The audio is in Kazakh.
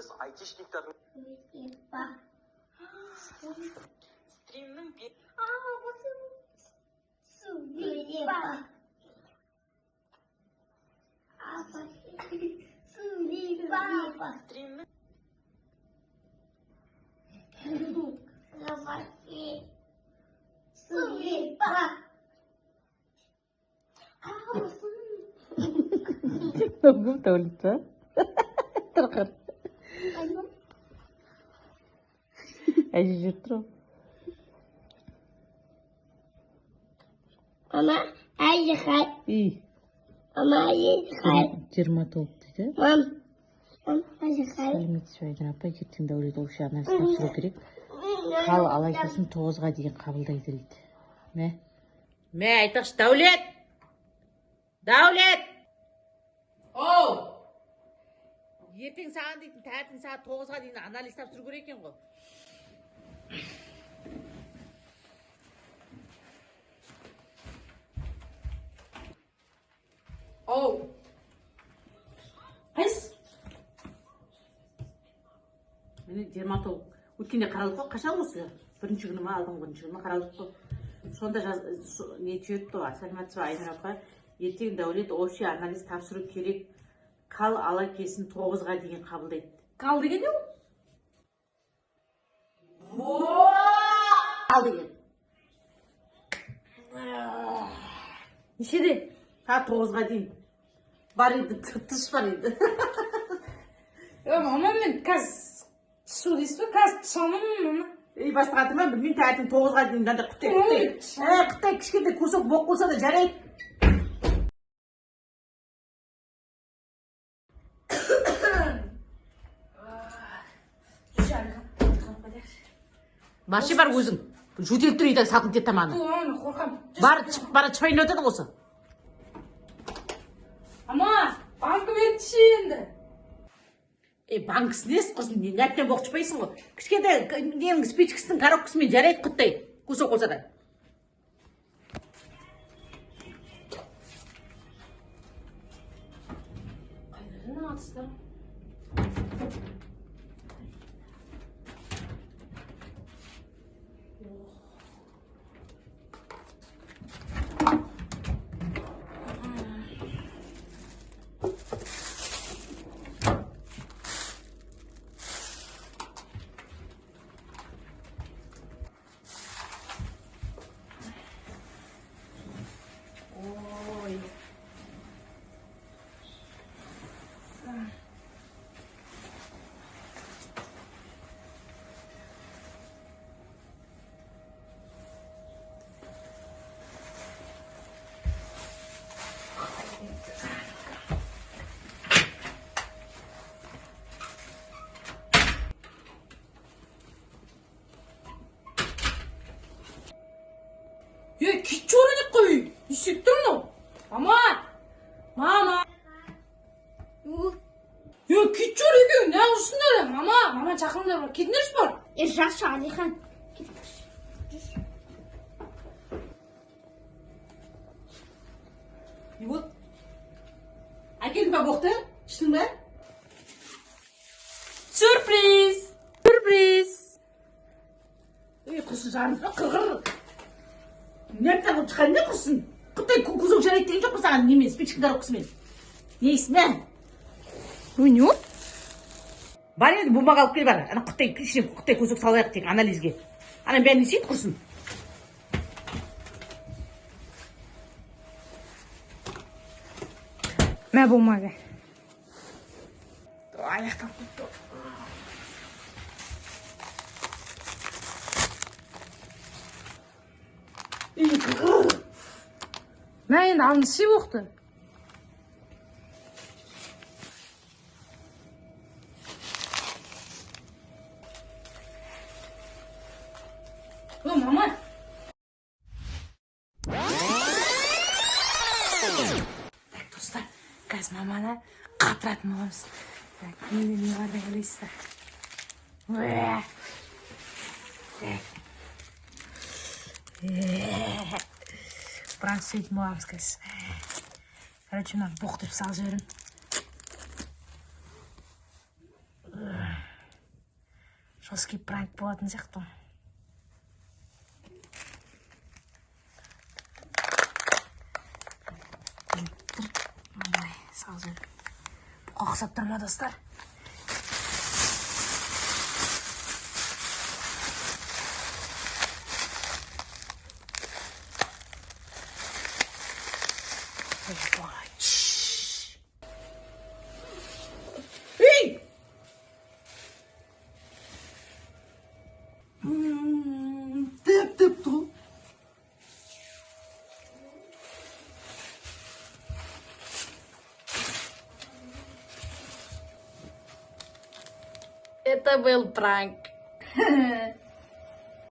Біз айтишниктердің стримнің стримнің Кім Дәулет па? Тырқыр. Әже жүріп тұр ғой. Мама, әйі. И, Мама, әйі. дерматолог дейді. Мам, әйі. Сәлеметсіз бе, Айнұр апай? Ертең Дәулет общий анализ тапсыру керек. Қал ала келсін, 9-ға дейін қабылдайды дейді. Мә. Мә, айтақшы, Дәулет! Дәулет! Оу! Ертең саған дейтін таңертең сағат 9-ға дейін анализ тапсыру керек екен ғой. Оу. Қайсы? Міне, дерматолог. Өткенде қаралдық қой, қашан осы? Бірінші күні ма, алдыңғы бірінші күні ма қаралдық қой. Сонда жаз, не жіберіпті ғой, сәлеметсіз бе, Айнұр апай? Ертең Дәулет общий анализ тапсыру керек. Қал ала келсін, 9-ға дейін қабылдайды. Қал деген не ол? Қал деген. Нешеде? Сағат 9-ға дейін. Бар енді, тыш бар енді. Е, мама, мен қазір шу дейсіз бе? Қазір тұшамын, мама. Ей, басқа ма, білмеймін, таңертең 9-ға дейін мынандай құттай, құттай. Ә, құттай кішкентай кусок боқ болса да жарайды. Баршы, бар өзің. Жөтеліп тұр үйде, салқын тиеді тамағына. Ту, мама, мен қорқамын. Бар, бара шпайын өтеді осы. Ама, банкі берші енді. Е, банкісі несі құрсын, не әбден боқ шпайсың ғой. Кішкентай ненің спичкасының коробкасымен жарайды құттай. Кусок болса да. Қайда жаңа атыстар? Ой. Е, кетші орын қой. Не істеп тұр мынау? Мама! Мама! Е, кетші орын екеуің, неғып жүрсіңдер? Мама, мама шақырыңдар бар. Кетіңдерші бар. Е, жақсы, Алихан. Не болды? Әкелдің ба боқты? Іштің бе? Сюрприз! Сюрприз! Ей, құрсын жарымыз ба? Қырғыр. Нәптен қылып шыққан не құрсын? Құттай кусок жарайды деген жоқ па саған немен, спичка коробкасымен? Нейсің, мә? Ой, не болды? Бар енді, бумага алып кел, бар. Ана құттай ішіне құттай кусок салайық тек анализге. Ана бәрін не істейді құрсын? Мә бумага. Аяқталып кетті. Ей, қырғыр. Мә енді алдын іше боқты. О, мама. Так, достар, қазір маманы қатыратын боламыз. Так, менде не бар деп ойлайсыздар? Уә. Так. Бірақ істейтін боламыз қазір. Короче, мынаны боқ деп салып жіберемін. Жесткий пранк болатын сияқты. Мындай сразу бұқа ұқсап тұр ма, достар? Ой. Ей! Тіп тіп тұр. Это был пранк.